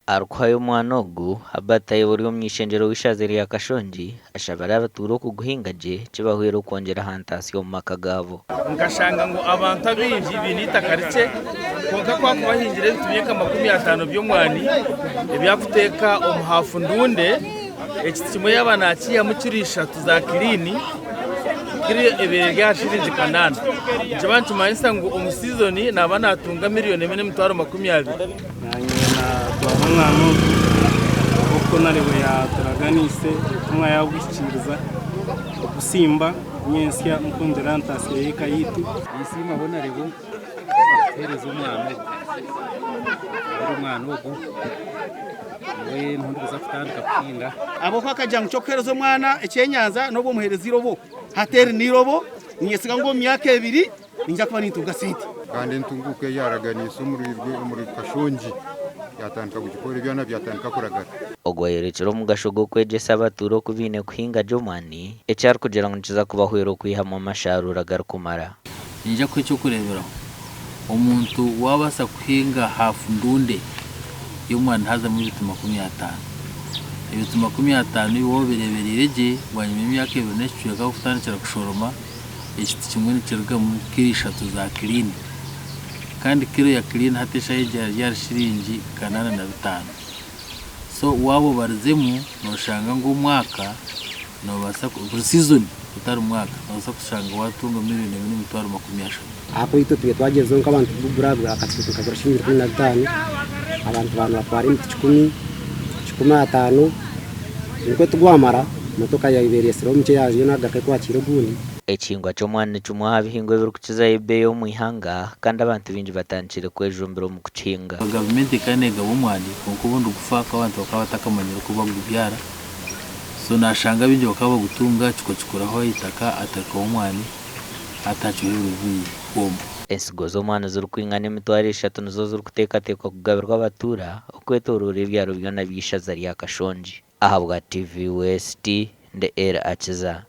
Arikuhayo omwana ogu, Herbert Tayebwa ori omuny'eishengyero w'eishaza erya Kashongi ashabire abatuura okuguhinga gye kibahwere okwongyera aha ntaasya omu maka gaabo. Nkashanga ngu abantu abaingi baine eitaka rikye, kwonka ku akuba ahingire ebiti by'eka 50 by'omwani ebi akuteeka omu haafu ndunde, ekiti kimwe yaaba naakiihamu kiro ishatu za kiriini, kiro ebaire eri aha shiringi kanaana. Nikiba nikimanyisa ngu omu siizoni naaba naatunga miriyoni emwe n'emitwaro 20. Naanye naatwara omwana ogu nk'oku Nareebo yaaturaganiise obutumwa yaabuhikiiriza okusimba nyentsya n'okwongyera aha ntaasya y'eka yaitu. Ninsiima Honarebo kutuheereza omwana ogu. Reero omwana ogu niwe niho ndikuza kutandika kuhinga. Ahabw'okuba akagira ngu ky'okuheereza omwana ekyenyanja n'obu omuheereza eirobo. Hati eri n'eirobo, niinyesiga ngu omu myaka ebiri Niinyija kuba nintunga sente. Kandi entunguuka ei yaaraganiise omuri Kashongi yaatandika kugikora ebyana byatandika kuragara. Ogu ayorekire omugasho gw'okwegyesa abatuura oku baine kuhinga gye omwani, eki arikugira ngu nikiza kubahwera okwihamu amasharuura agarikumara. Niinyija kuha eky'okureeberaho, omuntu waabaasa kuhinga haafu ndunde y'omwani hazamu ebiti 50. Ebiti 50 ebi waaba obireebereire gye, bwanyima y'emyaka ebiri n'ekicweka okutandikira kushoroma, Ekiti kimwe nikirugamu kiro ishatu za kiliini kandi kiro ya kiliini hati eshaaha egi eri ahari shiringi 805. So waaba obarizemu nooshanga ngu omwaka noobaasa buri sizoni gutari mwaka noobaasa kushanga waatunga miriyoni emwe n'emitwaro 30. Ahakuba itwe tubire twagyezaho nk'abantu kugugura akati tukagura shilingi 15, abantu baaba nibatwara emiti kikumi, 150, nikwo tigwamara, motoka yaiba eretsireho mukye yaaza nagaruka ekwakiire ogundi. Ekihingwa ky'omwani ni kimwe aha bihingwa ebirikukizayo ebeeyi omu ihanga kandi abantu baingi batandikire kwejumbira omu kukihinga. Gavumenti ekaba negaba omwani kwonka obundi gufa ahakuba abantu bakaba batakamanyire oku bakugubyara so nashanga abaingi bakaba bagutunga kikwa kikuraho eitaka ateekaho omwani hati hakiriho ebiro bibiri gwoma. Ensigo z'omwani zirikwingana 30,000 nizo zirikuteekateekwa kugabirwa abatuura okwetooroora ebyaro byona by'eishaza rya Kashongi. Ahabwa TV West, ndi Elly Akiza.